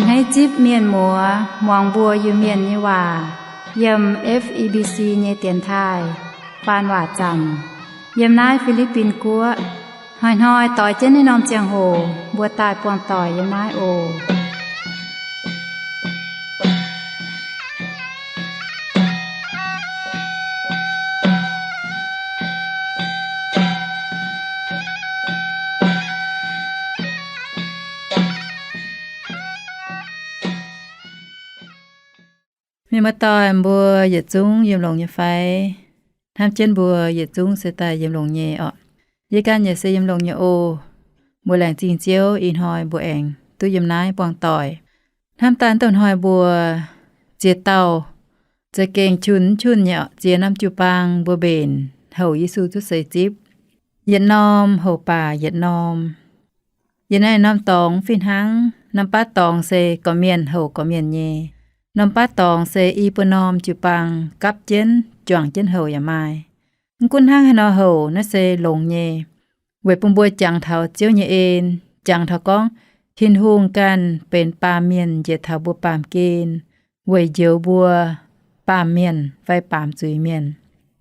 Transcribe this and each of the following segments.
Hneiv zipv mienh muoz muangx mbuo Iu-Mienh nyei waac yiem F E B C nyei dienx taaih faan waac zanc yiem naaiv Fi^li^bin Guoqv. Hnoi-hnoi doix jienv naaiv norm ziangh hoc mbuo daaih buangh doic yiem naaiv oc. Mienh muoz-doic, mbuo yietc zungv yiem longx nyei fai? Hnamv jienv mbuo yietc zungv se daaih yiem longx nyei orqc. Yie ganh yaac se yiem longx nyei oc. Mbuo laengz zingh Ziouv ih hnoi mbuo aengx duqv yiem naaiv buangh doic. Hnamv daaih douh hnoi mbuo ziex dauh za'gengh qun-qun nyei orqc, ziex norm jiu-baang mbuo mbenc houc Yesu cuotv seix zipv. Yietc norm houc baac yietc norm. Yietc naaiv norm dorngx fih hnangv. Norm baav dorngx se gorqv-mienh houc gorqv-mienh nyei. Norm baav dorngx se i buo norm jiu-baang gapv jienv juangc jienv houc yaac maaih. Mv gunv hnangv haaix nor houc naaiv se longx nyei, weic bun mbuo jangx taux Ziouv nyei en, jangx taux gorngv Tin-Hungh ganh benx baamh mienh njiec taux mbuo baamh gen weic njoux mbuo baamh mienh fai baamz zuiz mienh.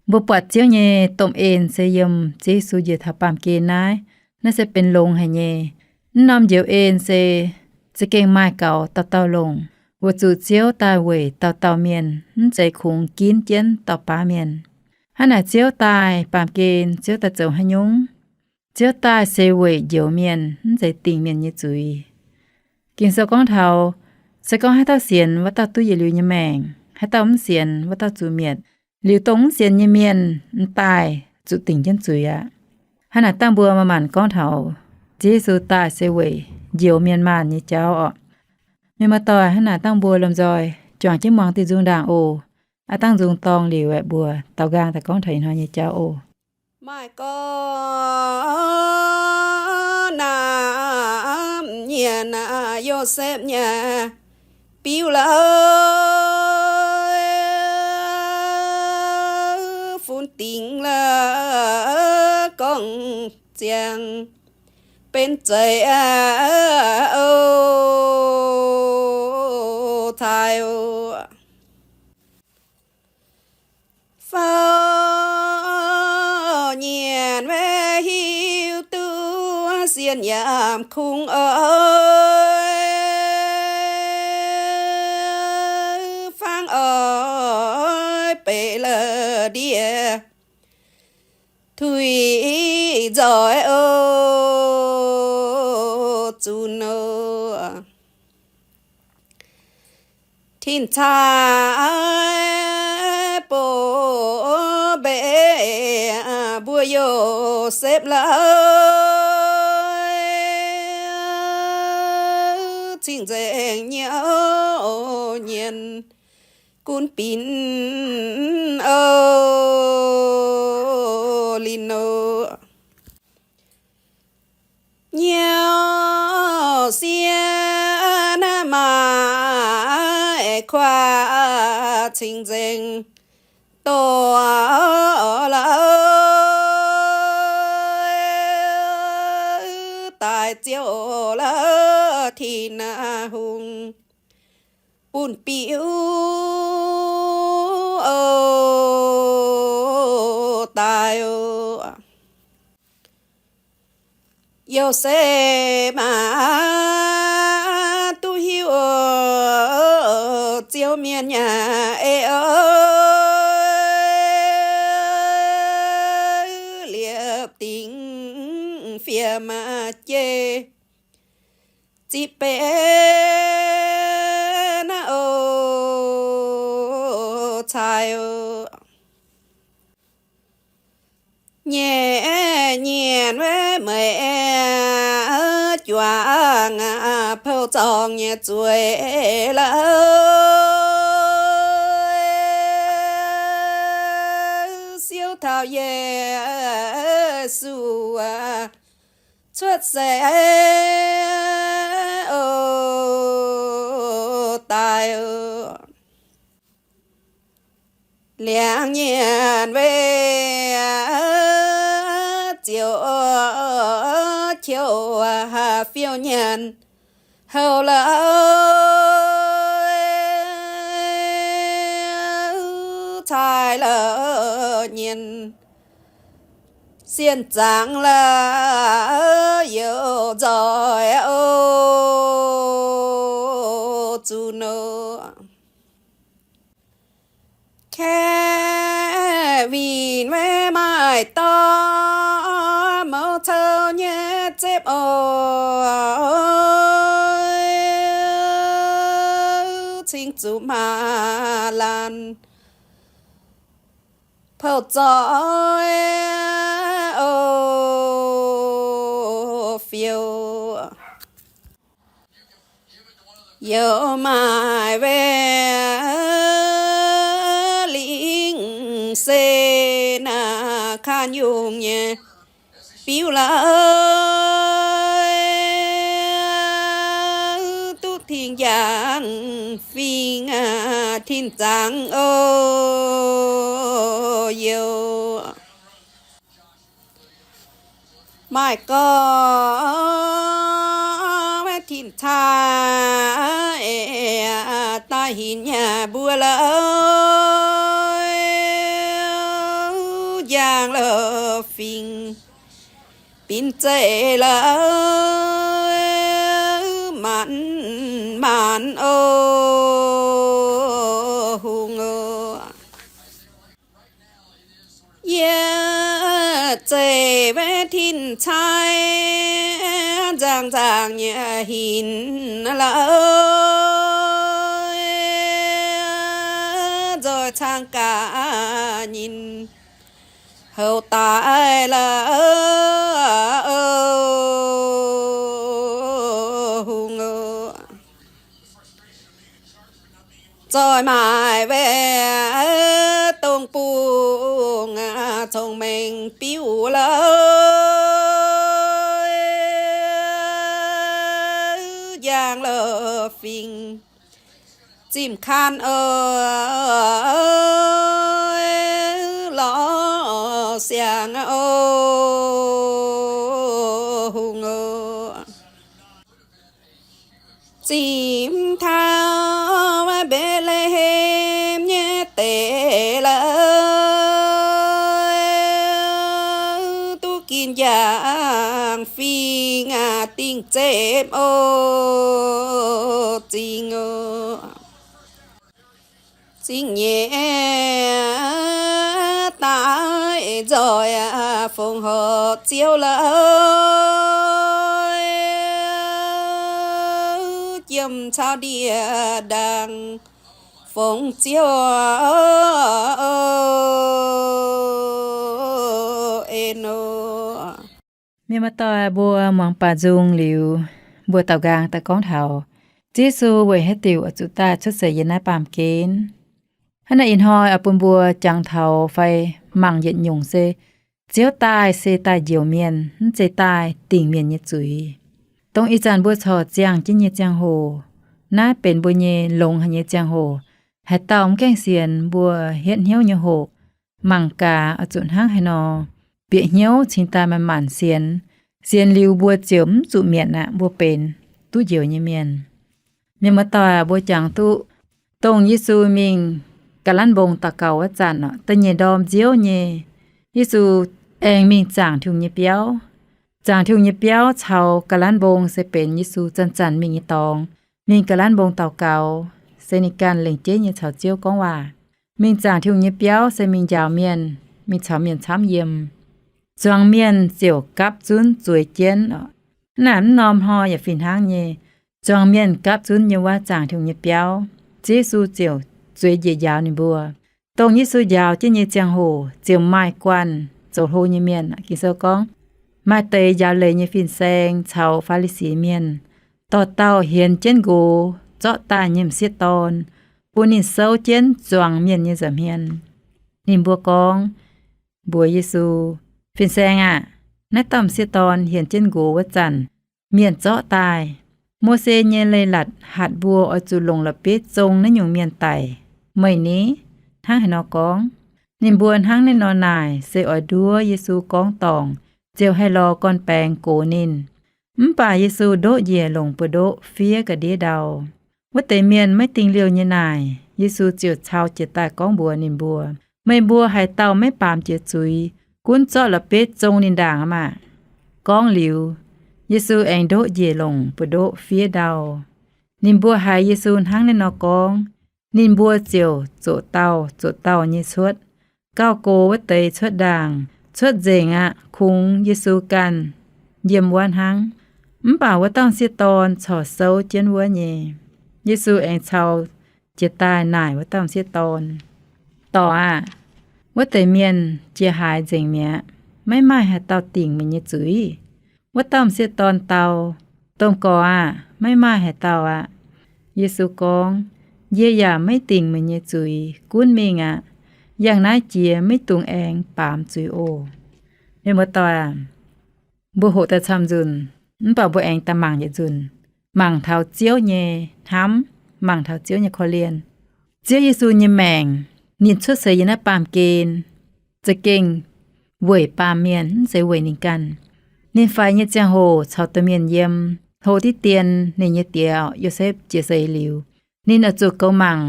Mbuo buatc Ziouv nyei domh en se yiem Ziouv Yesu njiec taux baamh gen naaiv. Naaiv se benx longx haic nyei. Mv norm njoux en se za'gengh maaih gaux dauh dauh longc, weic zuqc Ziouv daaih weic dauh dauh mienh, mv zeiz kungx ginv jienv dauh baav mienh. Hnangv naaic Ziouv daaih baamh gen, Ziouv daaih zoux haaix nyungc? Ziouv daaih se weic njoux mienh, mv zeiz dingc mienh nyei zuiz. Ging-Sou gorngv taux, se gorngv haaix dauh sienx, wuov dauh duqv yietc liuz nyei maengc. Haaix dauh mv sienx, wuov dauh zuqc mietc. Liuz dongh mv sienx nyei mienh m'daaih zuqc dingc jienv zuiz aqv. Hnangv naaic dangh mbuo maaih maanc gorngv taux Ziouv Yesu daaih se weic njoux mienh maanh nyei jauv orqc. Mienh muoz-doic, hnangv naaic dangh mbuo lomh nzoih juangc jienv muangx diuh nzung ndaangc oc. Aav dangh nzung dorng liuz aeqv, mbuo daaux nqaang daaih gorngv taux ih hnoi nyei jauv oc. Maaih gorx naaic nyienx Yosepv nyei biuv lauh, funx dingc la'gorngv ziangx benx zeiz o, cai o. Fauv nyienx maiv hiuv duqv sienx yaac kungx oix, fangx oix beic la'ndiev tuix nzoih o, zunc o. Tin-caaiv bov mbeix mbuo Yosepv lauh, cing-nzengc nyei nyienx gunv binc o, linh o. Nyauv sieqv naaiv maaih kuaax cing-nzengc dorh lauh, daaih ziouc lauh Tin-Hungh bun biuv o, daaih o. Yosepv aac, duqv hiuv Ziouv mienh nyei ei o, liepc dingc fiem jei zipv benx naaiv o, cai o. Nyei nyienx maiv meih juangc pou zorngh nyei zueiz lauh, siou taux Yesu cuotv seix o, daaih o. Liangx nyienx maiv ziouc qiu fiou nyienx houc lauh nyienh, sienh zaangc la'youz nzoih o zuqc nouh. Kaeqv winh waiv maaih dorv mouz cou nyei zepv oc, cingx zuqc maaih laanh pouv zoih o fiouv. Youc maaih win lingh se naaiv kanh yungh nyei biuv lauh, duqv tingx yangh fingx tin zaangc o youc. Maaih gorx tin-cai daaih hinc nyei mbuo lauh, njang la'fingx binc zeiv lauh, maanc maanc o hungh o. Yie zeiv waiv tin-cai nzangc nzangc nyei hinc lauh, nzoih cang gaax nyinh houv daaih lauh, hungh o. Zoih maaic waiv dongh bungx cong-mengh biuv lauh, njang la'fingx zimh kanh o, lorz siang o, hungh o. Zimh taux Mbetc^le^hem nyei deic lauh, duqv ginc njang fingx dingh zepv o, zingh o. Zingh nyeic daaih nzoih fongc horc Ziouv lauh, jiem caux ndie-ndaangc fongc Ziouv en nor. Mienh muoz-doic mbuo muangx baac nzung liuz, mbuo daaux nqaang daaih gorngv taux Ziouv Yesu weic haaix diuc oix zuqc daaih cuotv seix yiem naaiv baamh gen. Hnangv naaiv ih hnoi oix bun mbuo jangx taux fai mangc yietc nyungc se Ziouv daaih se daaih njoux mienh, mv zeiz daaih dingc mienh nyei zuiz. Dongh ih zanc mbuo corc ziangh jienv nyei ziangh hoc, naaiv benx mbuo nyei longx haic nyei ziangh hoc. Haaix dauh mv gaengh sienx mbuo hietv hnyouv nyei hoc, mangc gaax oix zuqc hnangv haaix nor bieqc hnyouv cingx daaih manc-manc sienx. Sienx liuz mbuo ziouc mv zuqc mietc aqv, mbuo benx duqv njoux nyei mienh. Mienh muoz-doic, mbuo jangx duqv dongh Yesu mingh ga'lanv mbong daux gaux wuov zanc, da'nyeic ndorm nziouv nyei, Yesu aengx mingh zaangc Tin-Hungh nyei biauv. Zaangc Tin-Hungh nyei biauv caux ga'lanv mbong se benx Yesu zanc-zanc mingh nyei dorngx. Mingh ga'lanv mbong daux gaux se ninh ganh lengc jeiv nyei caux Ziouv gorngv waac. Mingh zaangc Tin-Hungh nyei biauv se mingh njaaux mienh, mingh caux mienh camv yiem. Zuangx mienh ziouc gapv zunv zueiz jienv. Naaiv mv norm hnoi yaac fih hnangv nyei. Zuangx mienh gapv zunv nyei wuov zaangc Tin-Hungh nyei biauv, Ziouv Yesu ziouc zueiz njiec njaaux ninh mbuo. Dongh Yesu njaaux jienv nyei ziangh hoc ziouc maaih guanh zoux hlo nyei mienh. Ging-Sou gorngv, maaih deix njaaux leiz nyei fin-saeng caux Faa^li^si Mienh, dauh dauh hienx jienv nqox zorqv daaih nyei m'sieqv dorn, bun ninh souv jienv zuangx mienh nyei nza'hmien. Ninh mbuo gorngv mbuox Yesu, Fin-Saeng aah! Naaiv dauh m'sieqv dorn hienx jienv nqox wuov zanc, mienh zorqv daaih. Mose nyei Leiz-Latc hatc mbuo oix zuqc longc la'bieiv zong naaiv nyungc mienh daic. Meih ni, hnangv haaix nor gorngv? Ninh mbuo hnangv naaiv nor naaic se oix nduov Yesu gorngv dorngc, ziouc haih lorz gorn-baengx gox ninh. Mv baac Yesu ndoqv njiec longc buoz-ndoqv fiev ga'ndiev ndau. Wuov deix mienh maiv dingh liouh nyei naaic, Yesu ziouc cau jiez daaih gorngv mbuox ninh mbuo, Meih mbuo haaix dauh maiv baamz jiex zuiz, gunv zorqv la'bieiv zong ninh ndaangc aqv maah! Gorngv liuz, Yesu aengx ndoqv njiec longc mbu'ndoqv fiev ndau. Ninh mbuo haiz Yesu hnangv naaiv nor gorngv, ninh mbuo ziouc zoqc dauh zoqc dauh nyei cuotv. Gauh gox wuov deix cuotv ndaangc, cuotv nzengc aqv, kungx Yesu ganh yiem wuov hnangv. Mv baac wuov dauh m'sieqv dorn corc souv jienv wuov nyei. Yesu aengx caux jiez daaih naaic wuov dauh m'sieqv dorn, Dorc aah! Wuov deix mienh jiex haaix nzengc mi'aqv. Maiv maaih haaix dauh dingc meih nyei zuiz? Wuov dauh m'sieqv dorn dau, Domh Gorc aah! Maiv maaih haaix dauh aqv. Yesu gorngv, Yie yaac maiv dingc meih nyei zuiz. Gunv mingh aqv. Yangh naaiv jiex maiv dungx aengx baamz zuiz oc. Mienh muoz-doic aac, mbuo hoqc daaih camv nzunc, mv baac mbuo aengx daaih mangc yietc nzunc, mangc taux Ziouv nyei hnamv, mangc taux Ziouv nyei korv-lienh. Ziouv Yesu nyei maengc, ninh cuotv seix yiem naaiv baamh gen, za'gengh weic baamh mienh, mv zeiz weic ninh ganh. Ninh faix nyei ziangh hoc caux domh mienh yiem, hlo diqv dien ninh nyei diex Yosepv jiex seix liuz, ninh oix zuqc goux mangc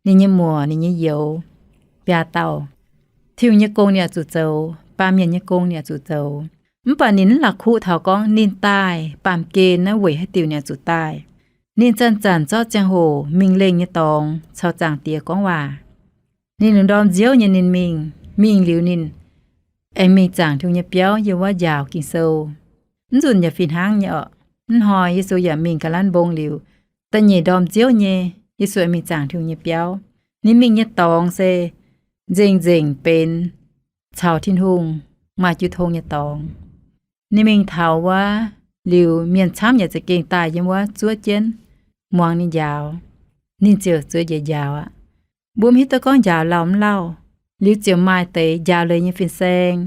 ninh nyei muoc, ninh nyei youz, biaa dauh. Tin-Hungh nyei gong ninh oix zuqc zoux, baamh mienh nyei gong ninh oix zuqc zoux. Mv baac ninh mv la'kuqv taux gorngv ninh daaih baamh gen naaiv weic haaix diuc ninh oix zuqc daaih. Ninh zanc-zanc zorqv ziangh hoc mingh lengh nyei dorngx caux Zaangc Diex gorngv waac. Ninh lungh ndorm nziouv nyei ninh mingh, mingh liuz ninh aengx mingh zaangc Tin-Hungh nyei biauv yiem wuov njaaux Ging-Sou. Mv nzunc yaac fih hnangv nyei orqc. Mv hnoi Yesu yaac mingh ga'lanv mbong liuz, da'nyeic ndorm nziouv nyei, Yesu aengx mingh zaangc Tin-Hungh nyei biauv. Ninh mingh nyei dorngx se nzengc-nzengc benx caux Tin-Hungh maaih jiu tong nyei dorngx. Ninh mingh taux wuov liuz, mienh camv yaac za'gengh daaih yiem wuov zuov jienv muangx ninh njaaux. Ninh ziouc zueiz njiec njaaux aqv. Mbuo mv hiuv duqv gorngv njaaux lauh mv lauh. Liuz ziouc maaih deix njaaux leiz nyei fin-saeng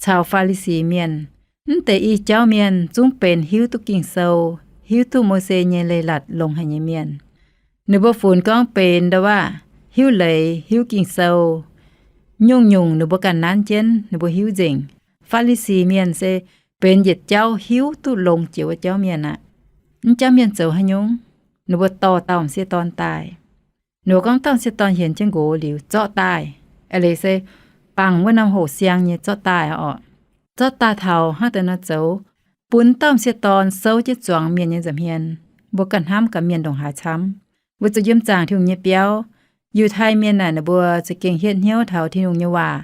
caux Faa^li^si Mienh. Mv deix i jauv mienh zungv benx hiuv duqv Ging-Sou, hiuv duqv Mose nyei leiz-latc longx haic nyei mienh. Ninh mbuo funx gorngv benx ndau-waav hiuv leiz, hiuv Ging-Sou, nyungc-nyungc ninh mbuo ganh nanv jienv, ninh mbuo hiuv nzengc. Faa^li^si Mienh se benx yietc jauv hiuv duqv longx jiex wuov jauv mienh aqv. Mv jauv mienh zoux haaix nyungc? Ninh mbuo dorh dauh m'sieqv dorn daaih. Ninh mbuo gorngv dauh m'sieqv dorn hienx jienv nqox liuz zorqv daaih. Eix leiz se bangc wuov norm hoc siang nyei zorqv daaih orqc. Zorqv daaih taux hnangv deix nor zoux, bun dauh m'sieqv dorn souv jienv zuangx mienh nyei nza'hmien. Mbuo ganh hnamv gaax mienh ndongc haaix camv. Weic zuqc yiem zaangc Tin-Hungh nyei biauv, Yiutai Mienh naaic ninh mbuo za'gengh hietv hnyouv taux Tin-Hungh nyei waac.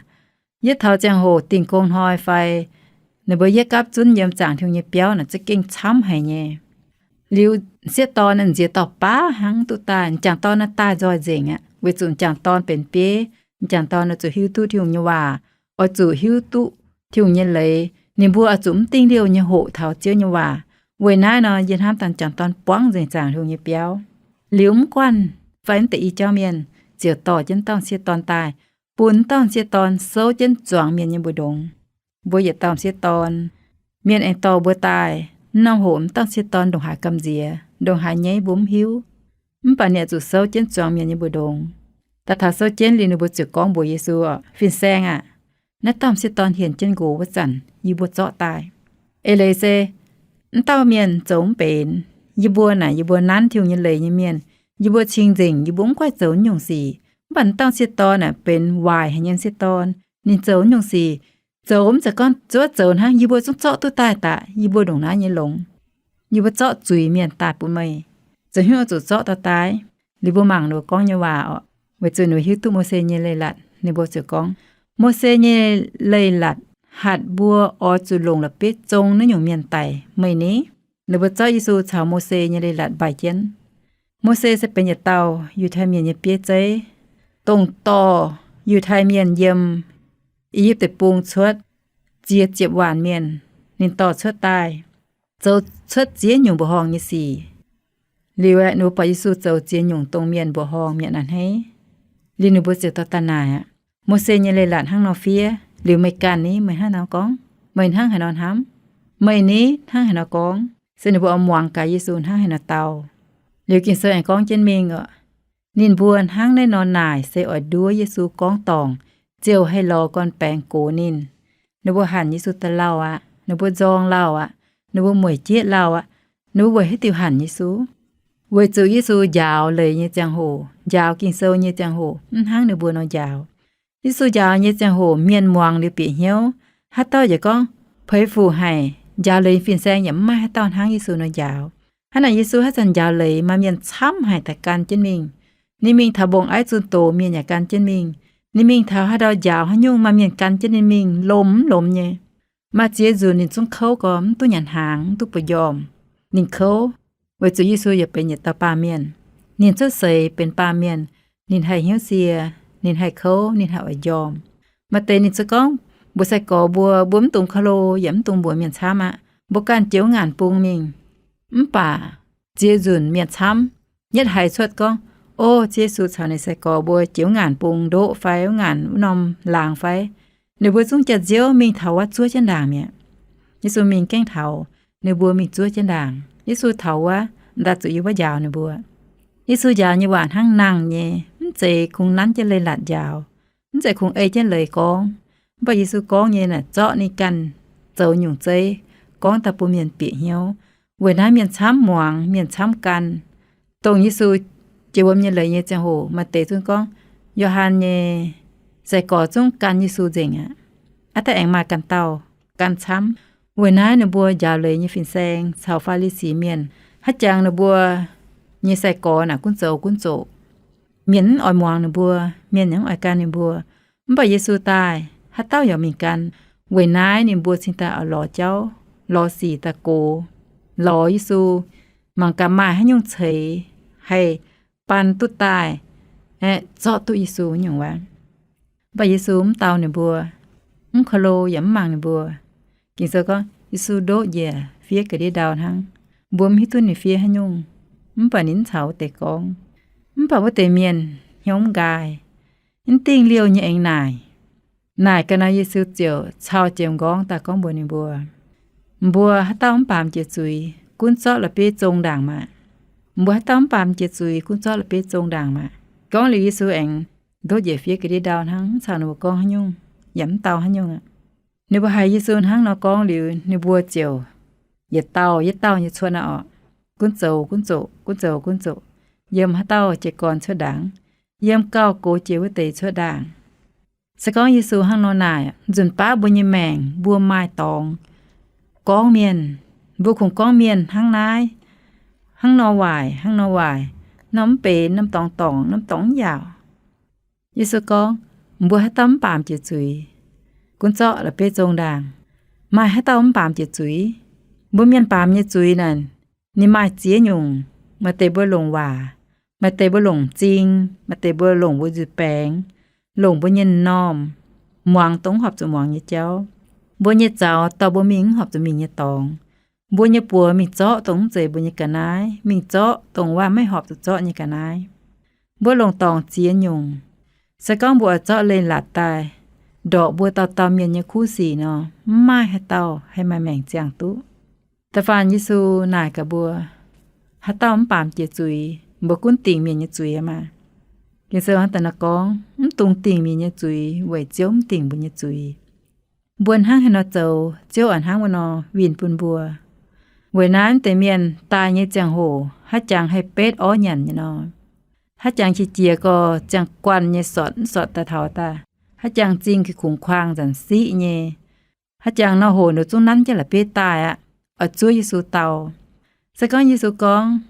Yietv taux ziangh hoc dingh gong hnoi fai ninh mbuo yietv gapv zunv yiem zaangc Tin-Hungh nyei biauv naaic za'gengh camv haic nyei. Liuz m'sieqv dorn m'nziex dorh baav hnangv duqv daaih. M'jangc dorn naaiv daaih nzoih nzengc aqv, weic zuqc m'jangc dorn benx bieiv. M'jangc dorn oix zuqc hiuv duqv Tin-Hungh nyei waac, oix zuqc hiuv duqv Tin-Hungh nyei leiz. Ninh mbuo oix zuqc mv dingh liouh nyei hoqc taux Ziouv nyei waac. Weic naaiv nor yie hnamv daaih m'jangc dorn buangv nzengc zaangc Tin-Hungh nyei biauv. Liuz mv guanh fai mv deix i jauv mienh ziouc dorh jienv dauh m'sieqv dorn daaih, bun dauh m'sieqv dorn souv jienv zuangx mienh nyei mbu'ndongx. Mbuo yietc dauh m'sieqv dorn, mienh aengx dorh mbuo daaih, mv norm hoc mv dauh m'sieqv dorn ndongc haaix gamh nziex, ndongc haaix nyaiv mbuo mv hiuv. Mv baac ninh oix zuqc souv jienv zuangx mienh nyei mbu'ndongx. Daaih taux souv jienv liuz ninh mbuo ziouc gorngv mbuox Yesu, Fin-Saeng aah! Naaiv dauh m'sieqv dorn hienx jienv nqox wuov zanc yie mbuo zorqv daaih. Eix leiz se mv dauh mienh zoux mv benx. Yie mbuo naaic yie mbuo nanv Tin-Hungh nyei leiz nyei mienh. Yie mbuo cing-nzengc yie mbuo mv goiv zoux naaiv nyungc sic. Mv baac mv dauh m'sieqv dorn aah, benx waaic haic nyei m'sieqv dorn. Ninh zoux naaiv nyungc sic, zoux mv zeiz gorngv zuov zoux hnangv yie mbuo zungv zorqv duqv daaih daaih, yie mbuo ndongc naaiv nyei longx. Yie mbuo zorqv zuiz-mienh daaih bun meih. Zoux hnyouv zuqc zorqv dorh daaih. Liuz mbuo mangc ninh mbuo gorngv nyei waac orqc. Weic zuqc ninh mbuo hiuv duqv Mose nyei leiz-latc, ninh mbuo ziouc gorngv, Mose nyei leiz-latc hatc mbuo oix zuqc longc la'bieiv zong naaiv nyungc mienh daic meih ni? Ninh mbuo zorqv Yesu caux Mose nyei leiz-latc mbaih jienv. Mose se benx yietc dauh Yiutai Mienh nyei bieiv zeiv, dongh dorh Yiutai Mienh yiem I^yipv Deic-Bung cuotv ziex ziepc waanc mienh. Ninh dorh cuotv daaih, zoux cuotv ziex nyungc mbuoqc horngh nyei sic. Liuz aeqv, ninh mbuo buatc Yesu zoux ziex nyungc dongh mienh mbuoqc horngh mi'aqv a'hneiv. Liuz ninh mbuo ziouc dorh daaih naaic aqv, Mose nyei leiz-latc hnangv nor fiev, liuz meih ganh ni, meih hnangv nor gorngv? Meih hnangv haaix nor hnamv? Meih ni hnangv haaix nor gorngv? Se ninh mbuo oix muangx gaax Yesu hnangv haaix nor dau. Liuz Ging-Sou aengx gorngv jienv mingh orqc, ninh mbuo hnangv naaiv nor naaic se oix nduov Yesu gorngv dorngc, ziouc haih lorz gorn-baengx gox ninh. Ninh mbuo hanc Yesu da'lauh aqv. Ninh mbuo nzorng lauh aqv. Ninh mbuo mueic jieqv lauh aqv. Ninh mbuo weic haaix diuc hanc Yesu? Weic zuqc Yesu njaaux leiz nyei ziangh hoc, njaaux Ging-Sou nyei ziangh hoc mv hnangv ninh mbuo nor njaaux. Yesu njaaux nyei ziangh hoc mienh muangx liuz bieqc hnyouv. Haaix dauh yaac gorngv, Peix fuc haic, njaaux leiz fin-saeng yaac mv maaih haaix dauh hnangv Yesu nor njaaux. Hnangv naaic Yesu haaix zanc njaaux leiz maaih mienh camv haic daaih gan jienv mingh. Ninh mingh taux mbong aiv zunh doz, mienh yaac gan jienv mingh. Ninh mingh taux haaix ndau njaaux haaix nyungc maaih mienh gan jienv ninh mingh, lomh mv lomh nyei. Maaih ziex nzunc ninh zungv kouv gorx, mv duqv nyanc hnaangx, mv duqv buoz-njormh. Ninh kouv, weic zuqc Yesu yaac benx yietc dauh baamh mienh. Ninh cuotv seix benx baamh mienh, ninh haih hnyouv sie, ninh haih kouv, ninh haih oix njormh. Maaih deix ninh ziouc gorngv, Mbuo sai-gorx mbuo, mbuo mv dungx ka'lo yaac mv dungx mbuox mienh camv aqv. Mbuo ganh jiex wuov ngaanc bung mingh. Mv baac ziex nzunc mienh camv, nyetv haiz cuotv gorngv, O, Ziouv Yesu caux ninh sai-gorx mbuo jiex wuov ngaanc bung ndoqv fai wuov ngaanc wuov norm laangz fai? Ninh mbuo zungv jaax-nziouv mingh taux wuov zuov jienv ndaangc mi'aqv. Yesu mingh gaengh taux, ninh mbuo mingh zuov jienv ndaangc. Yesu taux wuov, daaih zuqc yiem wuov njaaux ninh mbuo. Yesu njaaux nyei waac hnangv nangh nyei, mv zeiz kungx nanv jienv leiz-latc njaaux, mv zeiz kungx ei jienv leiz gorngv. Mv baac Yesu gorngv nyei naaic zorqv ninh ganh zoux nyungc zeiv gorngv daaih bun mienh bieqc hnyouv. Weic naaiv mienh camv muangx, mienh camv gan. Dongh Yesu jiex wuom nyei leiz nyei ziangh hoc, maaih deix zungv gorngv, Yo^han nyei sai-gorx zungv gan Yesu nzengc aqv. Aav daaih aengx maaih ganh dauh gan camv. Weic naaiv ninh mbuo njaaux leiz nyei fin-saeng caux Faa^li^si Mienh, haaix jangx ninh mbuo nyei sai-gorx naaic gunv zoux gunv zoqc. Mienh mv oix muangx ninh mbuo, mienh yaac mv oix gan ninh mbuo. Mv baac Yesu daaih, haaix dauh yaac mingh gan. Weic naaiv ninh mbuo cingx daaih oix lorz jauv, lorz sic daaih gox, lorz Yesu, mangc gaax maaih haaix nyungc ceix haih baan duqv daaih, aeqv, zorqv duqv Yesu nyungc wuov. Mv baac Yesu mv dau ninh mbuo, mv ka'lo yaac mv mangc ninh mbuo. Ging-Sou gorngv Yesu ndoqv njiec fiev ga'ndiev ndau hnangv. Mbuo mv hiuv duqv ninh fiev haaix nyungc, mv baac ninh mv caux wuov deix gorngv. Mv baac wuov deix mienh hnyouv mv nqaai, mv dingh liouh nyei aengx naaic. Naaic ga'naaiv Yesu ziouc cau jiex m'nqorngv daaih gorngv mbuox ninh mbuo, Mbuo haaix dauh mv baamz jiex zuiz, gunv zorqv la'bieiv zong ndaangc maah! Mbuo haaix dauh mv baamz jiex zuiz, gunv zorqv la'bieiv zong ndaangc maah! Gorngv liuz Yesu aengx ndoqv njiec fiev ga'ndiev ndau hnangv, mv caux ninh mbuo gorngv haaix nyungc, yaac mv dau haaix nyungc aqv. Ninh mbuo haiz Yesu hnangv nor gorngv liuz, ninh mbuo ziouc yietc dauh yietc dauh nyei cuotv aqv orqc. Gunv zoux gunv zoqc, gunv zoux gunv zoqc, yiem haaix dauh jiez gorn cuotv ndaangc, yiem gauh gox jiex wuov deix cuotv ndaangc. Se gorngv Yesu hnangv nor naaic, nzunc baav mbuo nyei maengc mbuo maaih dorngx gorngv mienh, mbuo kungx gorngv mienh hnangv naaiv, hnangv nor waaic, hnangv nor waaic, norm mv benx, norm dorngx dorngc, norm dorngx mv yaauc. Yesu gorngv, Mbuo haaix dauh mv baamz jiex zuiz, gunv zorqv la'bieiv zong ndaangc. Maaih haaix dauh mv baamz jiex zuiz? Mbuo mienh baamz nyei zuiz naaic, ninh maaih ziex nyungc. Maaih deix mbuo longc waac, maaih deix mbuo longc m'zing, maaih deix mbuo longc mbuo nzuih baengx, longc mbuo nyei m'normh, muangx dongh mv horpc zuqc muangx nyei jauv. Mbuo nyei zaux dorh mbuo mingh mv horpc zuqc mingh nyei dorngx. Mbuo nyei buoz mingh zorqv dongh mv zeiz mbuo nyei ga'naaiv, mingh zorqv dongh waac maiv horpc zuqc zorqv nyei ga'naaiv. Mbuo longc dorngc ziex nyungc. Se gorngv mbuo oix zorqv leiz-latc daaih ndorqc mbuo dauh dauh mienh nyei kuv sic nor, mv maaih haaix dauh haih maaih maengc ziangh duqv. Da'faanh Yesu naaic gaax mbuo, haaix dauh mv baamz jiex zuiz, mbuo gunv dingc mienh nyei zuiz maah! Ging-Sou hnangv daaih nor gorngv, mv dungx dingc mienh nyei zuiz weic Ziouv mv dingc mbuo nyei zuiz. Mbuo hnangv haaix nor zoux, Ziouv oix hnangv wuov nor winh bun mbuo. Weic naaiv deix mienh daaih nyei ziangh hoc haaix jangx haih betv orv nyanc nyei nor, haaix jangx qiex jiez gorx ziangh guanh nyei sortv mv sortv daaih taux daaih, haaix jangx m'zing kungx kuaang nzanc siqv nyei, haaix jangx nor hoc ninh zungv nanv jienv la'bieiv daaih aqv, oix zuov Yesu dau. Se gorngv Yesu gorngv,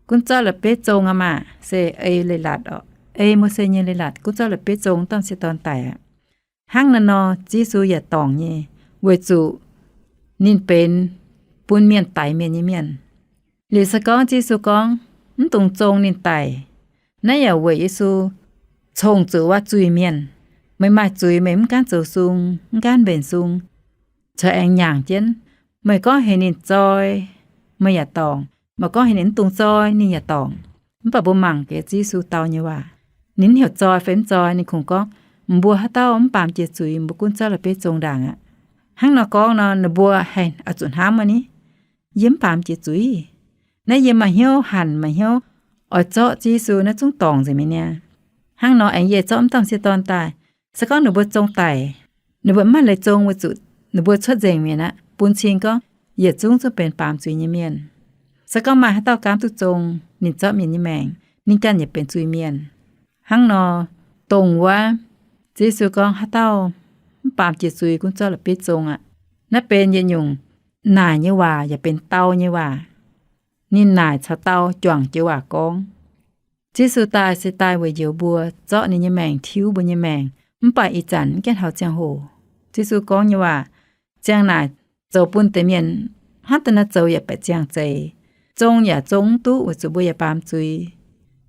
Gunv zorqv la'bieiv zong aqv maah! Se ei leiz-latc orqc, ei Mose nyei leiz-latc, gunv zorqv la'bieiv zong, domh m'sieqv dorn daic aqv. Hnangv naaiv nor Ziouv Yesu yaac dorngc nyei, weic zuqc ninh benx bun mienh daix mienh nyei mienh. Liuz se gorngv Ziouv Yesu gorngv, Mv dungx zong ninh daic, naaiv yaac weic Yesu cong-zoux wuov zuiz-mienh. Meih maaih zuiz meih mv gaanv zoux sung, mv gaanv mbenc sung, corc aengx nyaangc jienv. Meih gorngv heuc ninh zoi, meih yaac dorngc. Meih gorngv heuc ninh mv dungx zoi, ninh yaac dorngc. Mv baac mbuo mangc gaax Ziouv Yesu dau nyei waac. Ninh mv heuc zoi fai mv zoi, ninh kungx gorngv, Mbuo haaix dauh mv baamz jiex zuiz, mbuo gunv zorqv la'bieiv zong ndaangc aqv. Hnangv nor gorngv nor, ninh mbuo haih oix zuqc hnamv wuov ni, Yie mv baamz jiex zuiz. Naaiv yie maaih hnyouv hanc, maaih hnyouv oix zorqv Ziouv Yesu naaiv zungv dorngc nzengc mi'aqv. Hnangv nor aengx yie zorqv mv dauh m'sieqv dorn daaih. Se gorngv ninh mbuo zong daic, ninh mbuo mv maaih leiz zong weic zuqc ninh mbuo cuotv nzengc mi'aqv, bun cing gorngv yietc zungv zungv benx baamz zuiz nyei mienh. Se gorngv maaih haaix dauh gaamv duqv zong, ninh zorqv mienh nyei maengc, ninh ganh yaac benx zuiz-mienh. Hnangv nor, dongh wuov Ziouv Yesu gorngv, Haaix dauh mv baamz jiex zuiz gunv zorqv la'bieiv zong aqv. Naaiv benx yietc nyungc naaic nyei waac yaac benx dau nyei waac. Ninh naaic caux dau juangc joux waac gorngv. Ziouv Yesu daaih se daaih weic njoux mbuo, zorqv ninh nyei maengc tiuv mbuo nyei maengc, mv baac ih zanc mv gaengh taux ziangh hoc. Ziouv Yesu gorngv nyei waac ziang naaic zoux bun deix mienh hnangv da'naaiv zoux yaac baeqc ziangh zeiz, zong yaac zong mv duqv weic zuqc mbuo yaac baamz zuiz.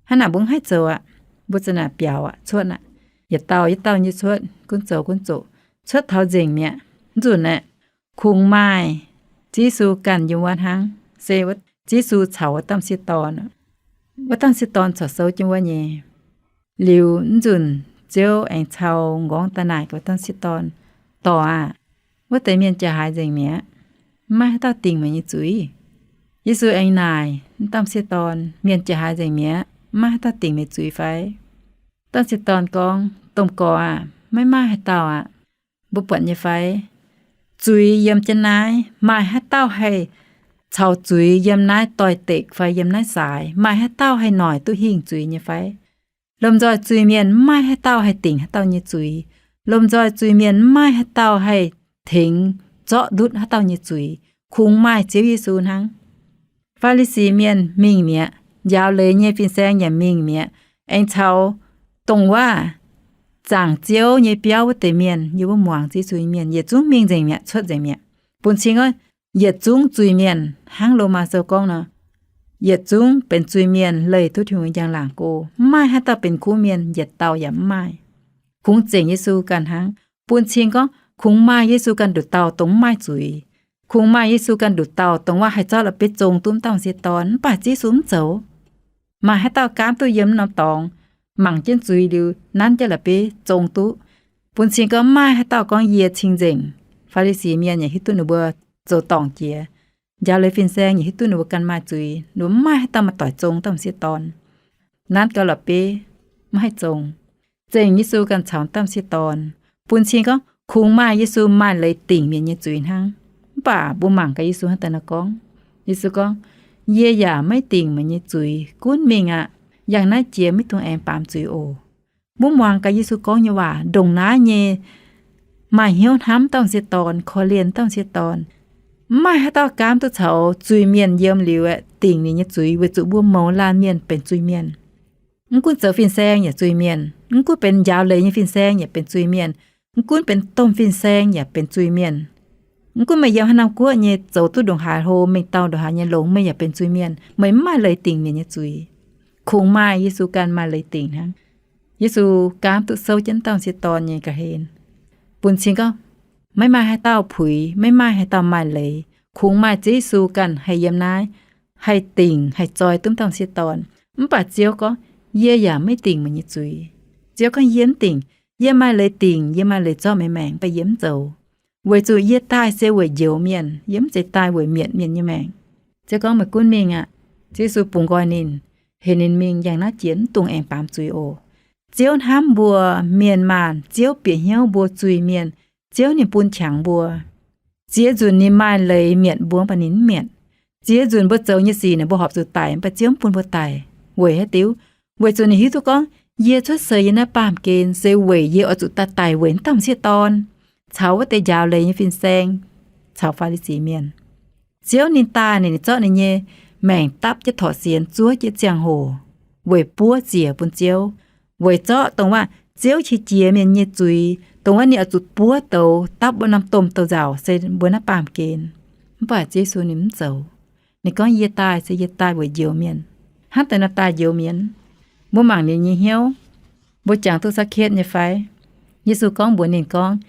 Hnangv naaic mbuo mv haih zoux aqv. Mbuo za'naaic biaux aqv, cuotv aqv, yietc dauh yietc dauh nyei cuotv, gunv zoux gunv zoqc, cuotv taux nzengc mi'aqv. Mv nzunc aeqv, kungx maaih Ziouv Yesu ganh yiem wuov hnangv, se Ziouv Yesu caux wuov dauh m'sieqv dorn. Wuov dauh m'sieqv dorn corc souv jienv wuov nyei. Liuz mv nzunc Ziouv aengx cau nqorngv daaih naaic gaax wuov dauh m'sieqv dorn, Dorc aah! Wuov deix mienh jaax haaix nzengc mi'aqv? Mv maaih haaix dauh dingc meih nyei zuiz. Yesu aengx naaic wuov dauh m'sieqv dorn, Mienh jaax haaix nzengc mi'aqv? Mv maaih haaix dauh dingc meih zuiz fai? Dauh m'sieqv dorn gorngv, Domh Gorx aah! Maiv maaih haaix dauh aqv. Mbuo buatc nyei fai? Zuiz yiem jienv naaiv, maaih haaix dauh haih caux zuiz yiem naaiv doix-dekc fai yiem naaiv saaix? Maaih haaix dauh haih noic duqv hingh zuiz nyei fai? Lomh nzoih zuiz-mienh mv maaih haaix dauh haih dingc haaix dauh nyei zuiz. Lomh nzoih zuiz-mienh mv maaih haaix dauh haih tengx zorqv ndutv haaix dauh nyei zuiz. Kungx maaih Ziouv Yesu hnangv. Faa^li^si Mienh mingh mi'aqv. Njaaux leiz nyei fin-saeng yaac mingh mi'aqv. Aengx caux dongh waac zaangc Ziouv nyei biauv wuov deix mienh, yie mbuo muangx Yesu nyei mienh yietc zungv mingh nzengc mi'aqv, cuotv nzengc mi'aqv. Bun cing gorngv yietc zungv zuiz-mienh, hnangv Lomaa Sou gorngv nor, yietc zungv benx zuiz-mienh leih duqv Tin-Hungh njang-laangc go. Mv maaih haaix dauh benx kuv mienh, yietc dauh yaac mv maaih. Kungx zengc Yesu ganh hnangv. Bun cing gorngv kungx maaih Yesu ganh nduqc dauh dongh mv maaih zuiz. Kungx maaih Yesu ganh nduqc dauh dongh waac haih zorqv la'bieiv zong duqv wuov dauh m'sieqv dorn, mv baac Ziouv Yesu mv zoux. Maaih haaix dauh gaamv duqv yiem wuov norm dorngx mangc jienv zuiz liuz nanv jienv la'bieiv zong duqv? Bun cing gorngv maaih haaix dauh gorngv yie cing-nzengc. Faa^li^si Mienh yaac hiuv duqv ninh mbuo zoux dorngc jiex. Njaaux leiz fin-saeng yaac hiuv duqv ninh mbuo ganh maaih zuiz, ninh mbuo mv maaih haaix dauh maaih doic zong dauh m'sieqv dorn. Nanv gau la'bieiv mv haih zong. Zengc Yesu ganh caux dauh m'sieqv dorn. Bun cing gorngv kungx maaih Yesu maaih leiz dingc mienh nyei zuiz hnangv. Mv baac mbuo mangc gaax Yesu hnangv daaih nor gorngv. Yesu gorngv, Yie yaac maiv dingc meih nyei zuiz. Gunv mingh aqv. Yangh naaiv jiex maiv dungx aengx baamz zuiz oc. Mbuo muangx gaax Yesu gorngv nyei waac ndongc naaiv nyei maaih hnyouv hnamv dauh m'sieqv dorn, korv-lienh dauh m'sieqv dorn. Mv maaih haaix dauh gaamv duqv caux zuiz-mienh yiem liuz aeqv, dingc ninh nyei zuiz, weic zuqc mbuo mouz laanh mienh benx zuiz-mienh. Mv gunv zoux fin-saeng yaac zuiz-mienh, mv gunv benx njaaux leiz nyei fin-saeng yaac benx zuiz-mienh, mv gunv benx domh fin-saeng yaac benx zuiz-mienh. Mv gunv meih yiem haaix norm guoqv nyei, zoux duqv ndongc haaix hlo, mengh dauh ndongc haaix nyei longx, meih yaac benx zuiz-mienh. Meih mv maaih leiz dingc mienh nyei zuiz. Kungx maaih Yesu ganh maaih leiz dingc hnangv. Yesu gaamv duqv souv jienv dauh m'sieqv dorn nyei ga'hlen. Bun cing gorngv, maiv maaih haaix dauh puix, maiv maaih haaix dauh maaih leiz. Kungx maaih Ziouv Yesu ganh haih yiem naaiv, haih dingc, haih zoi duqv dauh m'sieqv dorn. Mv baac Ziouv gorngv, Yie yaac maiv dingc meih nyei zuiz. Ziouv gorngv, Yie mv dingc. Yie maaih leiz dingc, yie maaih leiz zorqv meih maengc, mv baac yie mv zoux. Weic zuqc yie daaih se weic njoux mienh, yie mv zeiz daaih weic mietc mienh nyei maengc. Ziouv gorngv, Meih gunv mingh aqv. Ziouv Yesu bungx nqoi ninh, heuc ninh mingh yangh naaiv jiex, mv dungx aengx baamz zuiz oc. Ziouv hnamv mbuo mienh maanh, Ziouv bieqc hnyouv mbuo zuiz-mienh, Ziouv ninh bun qangx mbuo. Ziex nzunc ninh maaih leiz mietc mbuo, mv baac ninh mv mietc. Ziex nzunc mbuo zoux nyei sic naaic mbuo horpc zuqc daic, mv baac Ziouv mv bun mbuo daic. Weic haaix diuc? Weic zuqc ninh hiuv duqv gorngv, Yie cuotv seix yiem naaiv baamh gen se weic yie oix zuqc daaih daic weic wuov dauh m'sieqv dorn, caux wuov deix njaaux leiz nyei fin-saeng, caux Faa^li^si Mienh. Ziouv ninh daaih, ninh zorqv ninh nyei maengc dapv jienv torqc sienx, zuov jienv ziangh hoc, weic buov ziec bun Ziouv, weic zorqv dongh waac Ziouv qiex jiez mienh nyei zuiz, dongh waac ninh oix zuqc buov douz, dapv wuov norm domh douz-nzauc se mbuo naaiv baamh gen. Mv baac Ziouv Yesu ninh mv zoux. Ninh gorngv, Yie daaih se yie daaih weic njoux mienh. Hnangv deix nor daaih njoux mienh. Mbuo mangc ninh nyei hnyouv, mbuo jangx duqv Saa^ketv nyei fai? Yesu gorngv mbuox ninh gorngv,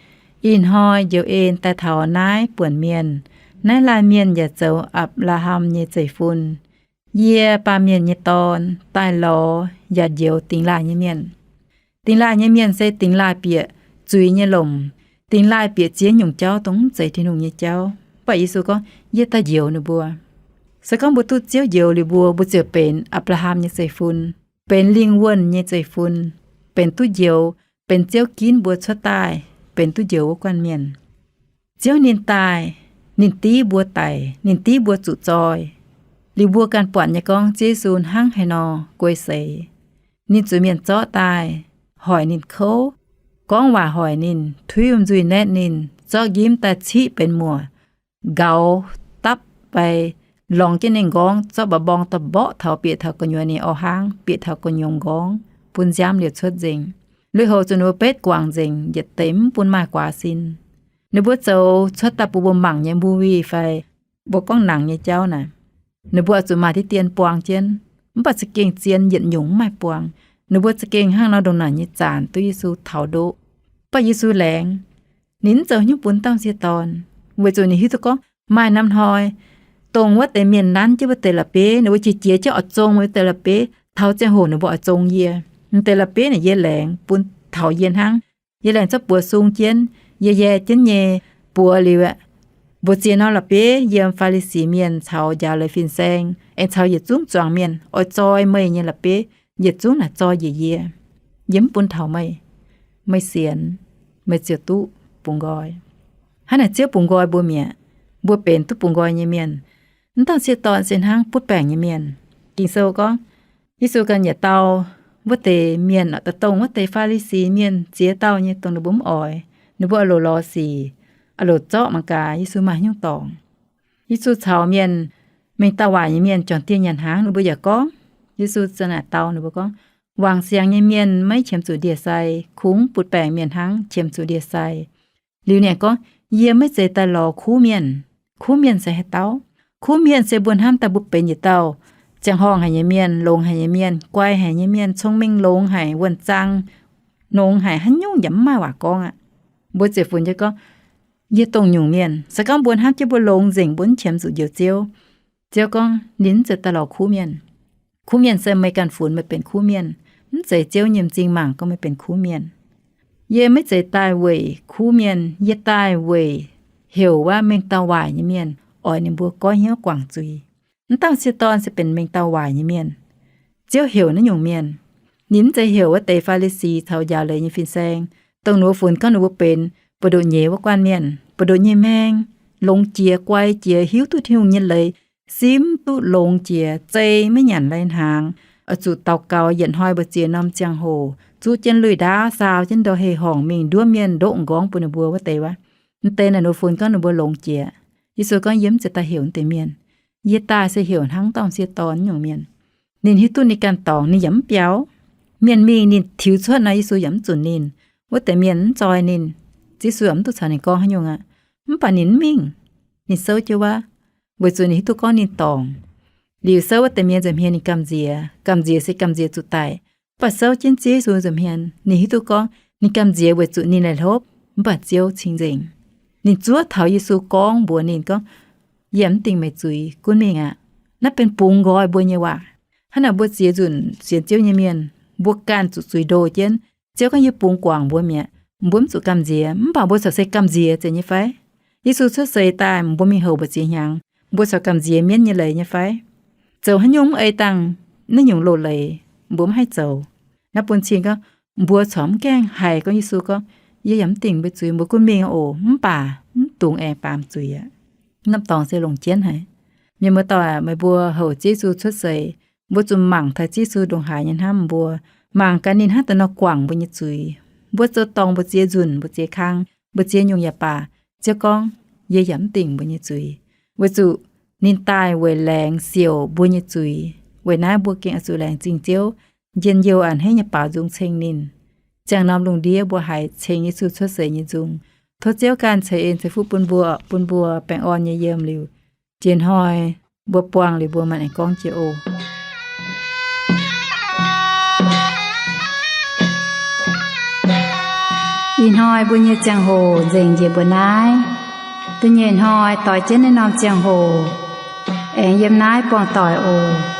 Ih hnoi njoux en daaih taux naaiv buonc mienh. Naaiv laanh mienh yaac zoux Apc^laa^ham nyei zeiv-fun. Yie, Baamh Mienh nyei Dorn, daaih lorz yaac njoux dingx laaih nyei mienh. Dingx laaih nyei mienh se dingx laaih bieqc zuiz nyei lomc, dingx laaih bieqc ziex nyungc jauv dongh mv zeiz Tin-Hungh nyei jauv. Mv baac Yesu gorngv, Yie daaih njoux ninh mbuo. Se gorngv mbuo duqv Ziouv njoux liuz mbuo, mbuo ziouc benx Apc^laa^ham nyei zeiv-fun, benx lingh wuonh nyei zeiv-fun, benx duqv njoux, benx Ziouv ginv mbuo cuotv daaih, benx duqv njoux wuov guanh mienh. Ziouv ninh daaih, ninh div mbuo daic, ninh div mbuo zuqc zoi. Liuz mbuo ganh buatc nyei gorngv Ziouv Yesu hnangv haaix nor guei seix. Ninh zuqc mienh zorqv daaih, hoic ninh kouv, gorngv waac hoic ninh, tuiv wuom-nzuih naetv ninh, zorqv njimv daaih ciqv benx muoc, nqaux dapv fai lorngx jienv ninh nqorngv, zorqv mba'mborng daaih mborqv taux bieqc taux gu'nyuoz ninh orv hnangv, bieqc taux gu'nyuoz nqorngv, bun nziaamv liouc cuotv nzengc. Lui-houx zuqc ninh mbuo betv guangc nzengc, yietc deix mv bun maaih guaax sin. Ninh mbuo zoux cuotv daaih bun mbuo mangc nyei movie fai mbuo gorngv nangc nyei jauv naaic, ninh mbuo oix zuqc maaih diqv dien buang jienv, mv baac za'gengh zien yietc nyungc mv maaih buang. Ninh mbuo za'gengh hnangv nor ndongc naaic nyei zanc duqv Yesu taux ndoqv. Mv baac Yesu laengz, ninh mv zoux haaix nyungc bun dauh m'sieqv dorn, weic zuqc ninh hiuv duqv gorngv maaih norm hnoi dongh wuov deix mienh nanv jienv wuov deix la'bieiv, ninh mbuo qiex jiez jienv oix zong wuov deix la'bieiv, taux ziangh hoc ninh mbuo oix zong yie. M'deix la'bieiv naaic yie laengz bun taux yie hnangv. Yie laengz cuotv buoz sung jienv, yie yae jienv nyei buoz liuz aqv. Mbuox ziex norm la'bieiv yiem Faa^li^si Mienh caux njaaux leiz fin-saeng aengx caux yietc zungv zuangx mienh oix zoi meih nyei la'bieiv, yietc zungv naaic zoi njiec yie. Yie mv bun taux meih. Meih sienx, meih ziouc duqv bungx nqoi. Hnangv naaic Ziouv bungx nqoi mbuo mi'aqv. Mbuo benx duqv bungx nqoi nyei mienh. Mv dauh m'sieqv dorn se hnangv butv baengc nyei mienh. Ging-Sou gorngv, Yesu ganh yietc dau wuov deix mienh, dongh wuov deix Faa^li^si Mienh ziex dauh nyei, dongh ninh mbuo mv oix, ninh mbuo oix loc lorz sic, oix loc zorqv mangc gaax Yesu maaih nyungc dorngc. Yesu caux mienh, mengh dauh waaic nyei mienh juangc dieh nyanc hnaangx, ninh mbuo yaac gorngv, Yesu za'naaic dau ninh mbuo gorngv, wangc siangx nyei mienh maiv qiemx zuqc ndie-sai, kungx butv baengc mienh hnangv qiemx zuqc ndie-sai. Liuz ninh gorngv, yie maiv zeiz daaih lorz kuv mienh. Kuv mienh se haaix dauh? Kuv mienh se mbuo hnamv daaih mbuo benx yietc dauh ziangh horngh haic nyei mienh, longx haic nyei mienh, guai haic nyei mienh, cong-mengh longx haic, wuonh zaang nongx haic, haaix nyungc yaac mv maaih waac gorngv aqv. Mbuo ziouc funx jienv gorngv, yie dongh nyungc mienh. Se gorngv mbuo hnamv jienv mbuo longx nzengc, mbuo mv qiemx zuqc njoux Ziouv. Ziouv gorngv ninh mv zeiz daaih lorz kuv mienh. Kuv mienh se meih ganh funx meih benx kuv mienh, mv zeiz Ziouv nyei m'zing mangc gorngv meih benx kuv mienh. Yie maiv zeiz daaih weic kuv mienh, yie daaih weic heuc wuov mengh dauh waaic nyei mienh, oix ninh mbuo goiv hnyouv guangc zuiz. Mv dauh m'sieqv dorn se benx mengh dauh waaic nyei mienh. Ziouv heuc naaiv nyungc mienh. Ninh mv zeiz heuc wuov deix Faa^li^si caux njaaux leiz nyei fin-saeng, dongh ninh mbuo funx gorngv ninh mbuo benx buoz-ndoqv nyeiz wuov guanh mienh, buoz-ndoqv nyei maeng, longx jiex, guai jiex, hiuv duqv Tin-Hungh nyei leiz, simv duqv longx jiex, zei maiv nyanc lai hnaangx, oix zuqc daux gaux yietc hnoi mbu'ziex norm ziangh hoc, zuqv jienv lui-ndaauv, saau jienv ndau heh horngc mingh nduov mienh ndoqv m'nqorngv bun ninh mbuo wuov deix wuov. M'deix naaic ninh mbuo funx gorngv ninh mbuo longx jiex. Yesu gorngv, yie mv zeiz daaih heuc wuov deix mienh. Yie daaih se heuc hnangv dauh m'sieqv dorn nyungc mienh. Ninh hiuv duqv ninh ganh dorngc, ninh yaac mv biaux. Mienh mingh ninh tiux cuotv nor, Yesu yaac mv zunc ninh. Wuov deix mienh mv zoi ninh. Yesu yaac mv duqv caux ninh gorngv haaix nyungc aqv. Mv baac ninh mv mingh. Ninh souv jienv wuov, weic zuqc ninh hiuv duqv gorngv ninh dorngc. Liuz souv wuov deix mienh nza'hmien ninh gamh nziex. Gamh nziex se gamh nziex zuqc daic. Mv baac souv jienv Ziouv Yesu nza'hmien, ninh hiuv duqv gorngv ninh gamh nziex weic zuqc ninh laih hlopv, mv baac Ziouv cing-nzengc. Ninh zuov taux Yesu gorngv mbuox ninh gorngv, yie mv dingc meih zuiz, gunv mingh aqv. Naaiv benx bungx nqoi mbuo nyei waac. Hnangv naaic mbuo ziex nzunc sienx Ziouv nyei mienh, mbuo ganh zuqc zuiz ndoh jienv. Ziouv gorngv, yie bungx guangc mbuo mi'aqv, mbuo mv zuqc gamh nziex. Mv baac mbuo corc se gamh nziex zeiz nyei fai? Yesu cuotv seix daaih, mbuo mingh houc mbu'ziex hnyangx, mbuo corc gamh nziex mienv nyei leiz nyei fai? Zoux haaix nyungc mv ei dangh naaiv nyungc loz-leiz, mbuo mv haih zoux. Naaiv bun cing gorngv, mbuo corc mv gaengh haiz gorngv Yesu gorngv, yie yaac mv dingc mbuo zuiz, mbuo gunv mingh oc, mv baac mv dungx aengx baamz zuiz aqv. Norm dorngx se longc jienv haic. Mienh muoz-doic aac, meih mbuo houc Ziouv Yesu cuotv seix, mbuo zuqc mangc taux Ziouv Yesu ndongc haaix nyei hnamv mbuo, mangc gaax ninh hnangv deix nor guangc mbuo nyei zuiz. Mbuo zoux dorngc mbu'ziex nzunc, mbu'ziex kang, mbu'ziex nyungc yaac baac, Ziouv gorngv, yie yaac mv dingc mbuo nyei zuiz, weic zuqc ninh daaih weic laengz siouc mbuo nyei zuiz. Weic naaiv mbuo gengh oix zuqc laengz zingh Ziouv, njien-youh a'hneiv nyei baaux nzung ceng ninh. Ziangh norm lungh ndiev mbuo haiz ceng Yesu cuotv seix nyei nzung. Tov Ziouv ganh ceix en ceix fuqv bun mbuo, bun mbuo baengh orn nyei yiem liuz, jiex hnoi mbuo buangh liuz mbuo maaih aengx gorngv jiex oc. Ih hnoi mbuo nyei ziangh hoc nzengc njiec mbuo naaiv. Da'nyeic hnoi doix jienv naaiv norm ziangh hoc aengx yiem naaiv buangh doic oc.